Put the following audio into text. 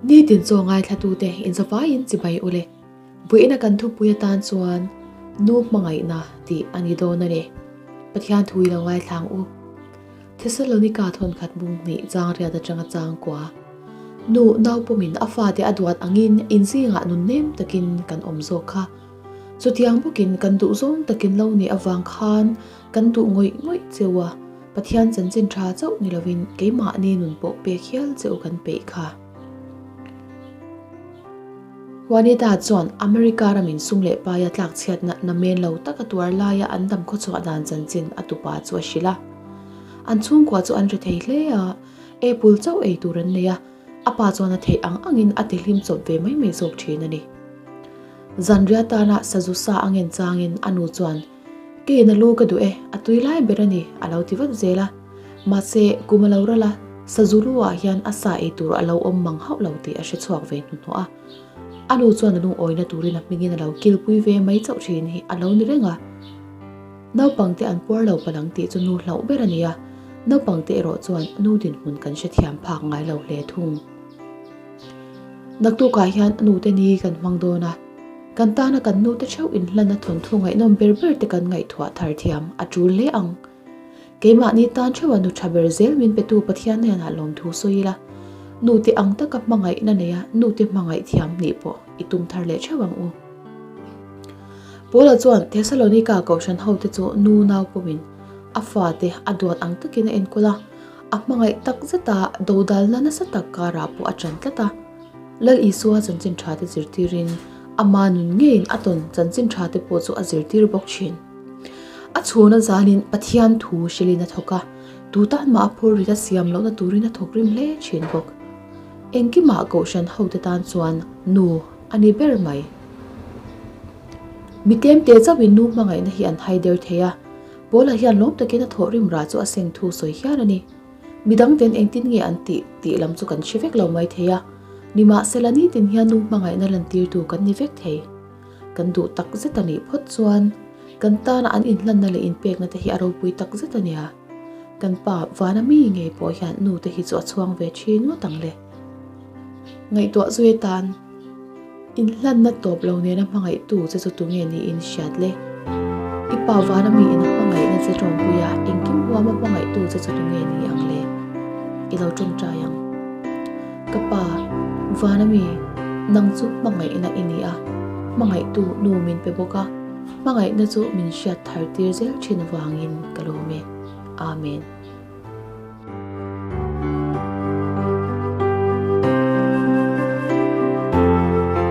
Nitin chaw ngaithlatute inzavaiin chibai ule. Vuina kan thupui atan chuan Nu hmangaihna tih a ni dawn a ni. Pathian thu i lo ngaithlang u. Thesalonika thawnkhat bung hnih chang riat atanga chang kua. Nu naupawmin a fate a duat angin inzingah nun nem takin kan awm zawk kha. Chutiang bawkin kan duh zawng takin lo nih avang khan kan duh ngawih ngawih cheu a, Pathian chanchin tha chauh ni lovin keimahni nun pawh pek hial cheu kan peih kha. Juanita chuan America ramin sum leh paia tlakchhiatna namen lo taka tuar laia an dam khawchhuah dan chanchin a tupa chu a hrilh a. An chhungkua chu an ri thei hle a, apple chauh ei tur an nei a, a pa chuan a theih ang angin a tihlim chawp ve mai mai zawk thin a ni. Zanriah tana sazu sa a ngen changin a nu chuan, Keiin a lu ka duh e, a tui lai ber a ni, a lo ti vat zel a. Mahse, kum a lo ral a, sazu lu ah hian a sa ei tur a lo awm mang hauh lo tih a hre chhuak ve hnuhnawh a. A nu chuan a lungawina turin a hmingin a lo kilpui ve mai chauh thin hi a lo ni reng a. Naupangte an puar lo palh ang tih chu nu hlauh ber a ni a, naupangte erawh chuan nu dinhmun kan hrethiam phak ngai lo hle thung. Naktukah hian a nute ni kan hmang dawn a, kan tana kan nute theuh inhlan a thawnthu ngaihnawm ber ber te kan ngaihtuah thar thiam a tul hle ang. Keimahni tan theuha nu tha ber zel min petu Pathian hnenah lawmthu sawi ila, nute ang taka hmangaihna neia nute hmangaih thiam nih pawh i tum thar leh theuh ang u. Paula chuan Thesalonika kohhran hote chu nu nau pawmin a fate a duat ang takin a enkawl a, A hmangaih tak zet a, dodalna nasa tak karah pawh a ṭan tlat a. Lal Isua chanchin ṭhate zirtirin ama nun ngeiin a tawn chanchin ṭhate pawh chu a zirtir bawk ṭhin. A chhuna zanin Pathian thu hrilhin a thawk a, tu tan mah a phur rit a siam lohna turin a thawk rim hle ṭhin bawk. Engkimah kohhran hote tan chuan nu a ni ber mai. Mi tlemte chauhin nu hmangaihna hi an haider thei a, Paula hian lawm takin a thawhrim rah chu a seng thu sawi hial a ni. Midang ten engtin nge an tih tih lam chu kan hre vek lo mai thei a, nimahsela nitin hian nu hmangaihna lantirtu kan ni vek thei. Kan duh tak zet a nih phawt chuan kan tana an inhlanna leh inpekna te hi a ropui tak zet a nia. Kan pa vana mi ngei pawh hian nu te hi chu a chhuang ve thin ngawt ang le. Ngaihtuah zui atan. Inhlanna tawp lo nena hmangaihtu che chu tunge niin hriat le? I pa vana miin a hmangaihna che tawngpui a, engkim huama hmangaihtu che chu tunge ni ang le? I lo tawngtai ang. Ka pa, vana mi, nang chu hmangaihna i ni a, hmangaihtu nu min pe bawk a, hmangaihna chu min hriat thar tir zel thin avangin ka lawm e. Amen.